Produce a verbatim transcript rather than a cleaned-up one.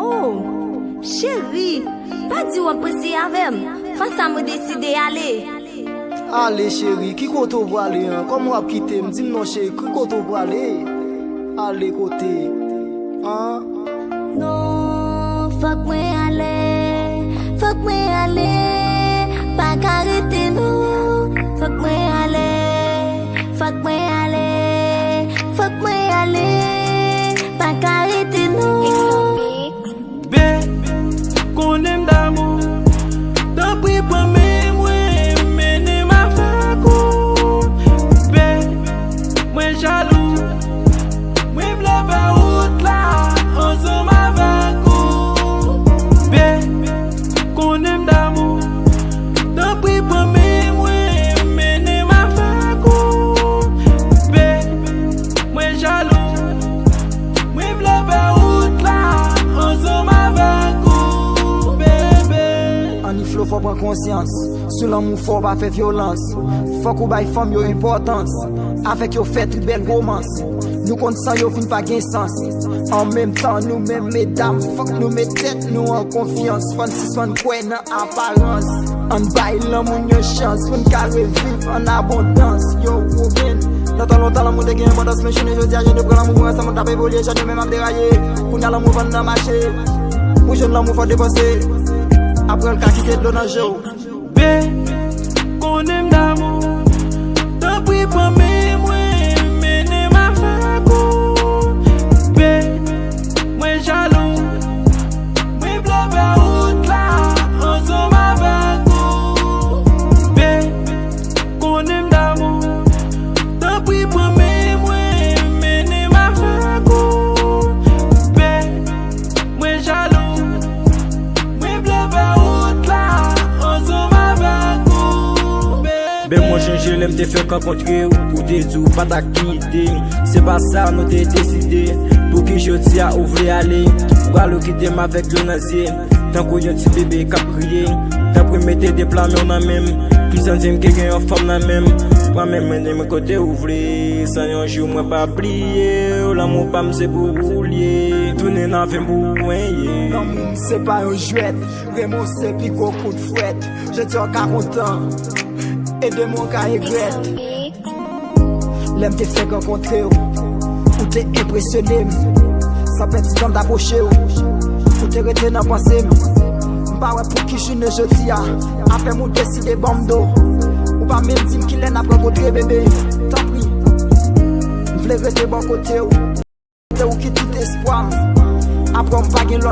Oh, cheri, pa di w ap prese avè m. Fwa sa mwen deside ale. Ale, cheri, ki kote w prale an? Kòman w ap kite m? Di m non, cheri, ki kote w prale? Ale kote? An? Non, fòk mwen ale, fòk mwen ale, pa ka rete non, fòk mwen ale, fòk mwen ale, fòk mwen ale, pa ka rete non. Be, konnen m damou. Tanpri pran men mwen, mennen m avèk ou. Be, mwen jalou. Mwen vle fè wout la ansanm avèk ou. Be, konnen m damou. Tanpri pran men mwen, mennen m avèk ou. Be, mwen jalou. Mwen vle fè wout la ansanm avèk ou, bebe. Annie Flo, fò pran konsyans. Sou lanmou fò, pa fè vyolans. Fòk ou bay fanm yo enpòtans. Avèk yo fè tout bèl romans. Nou konn san yo vin pa gen sans. An menm tan, nou menm medam, fòk nou met tèt nou an konfyans. Fò n sispann kwè nan aparans. Ann bay lanmou n yon chans pou n ka reviv an abondans. Yo, Roben, nan tan lontan lanmou te gen abondans, men jounen jodi a, jan nou pran lanmou pou ansanm, nou t ap evolye, jan nou menm ap deraye. Kounye a lanmou vann nan mache. Pou jwenn lanmou fò depanse. Apre l ka kite dlo nan je w. Be, konnen m damou. Tanpri pran men mwen, mennen m avèk ou. Be, mwen jalou. Mwen vle fè wout la ansanm avèk ou. Be, konnen m damou. Tanpri pran men mwen, mennen m avèk ou. Be, mwen jalou. Mwen vle fè wout la ansanm avèk ou, baby. Ben mwen chanje lè m te fèk rankontre w, ou te di w pa ta kite m. Se pa sa nou te deside. Pouki jodi a ou vle ale? Ou prale kite m avèk dlo nan zye. Tankou yon ti bebe k ap kriye. Tanpri mete de pla men w nan men m. M santi m ke gen yon fanm nan men m. Pran men m, mennen m kote ou vle. San yon jou mwen pa bliye w. Lanmou pa m se pou ou l ye. Tounen nan ven pou ou enye. Lanmou m se pa yon jwèt. Renmen w se pi gwo kout fwèt. Jodi a w ka kontan. E demen w ka regrèt. Lè m te fèk rankontre w, ou te enpresyone m. San pèdi tan m t apwoche w, ou te rete nan panse m. M pa wè pouki jounen jodi a, afè m ou deside ban m do. Ou pa menm di m kilè n ap rankontre, bebe. Tanpri, m vle rete bò kote w. Se ou ki tout espwa m. Apre w m pa gen lòt.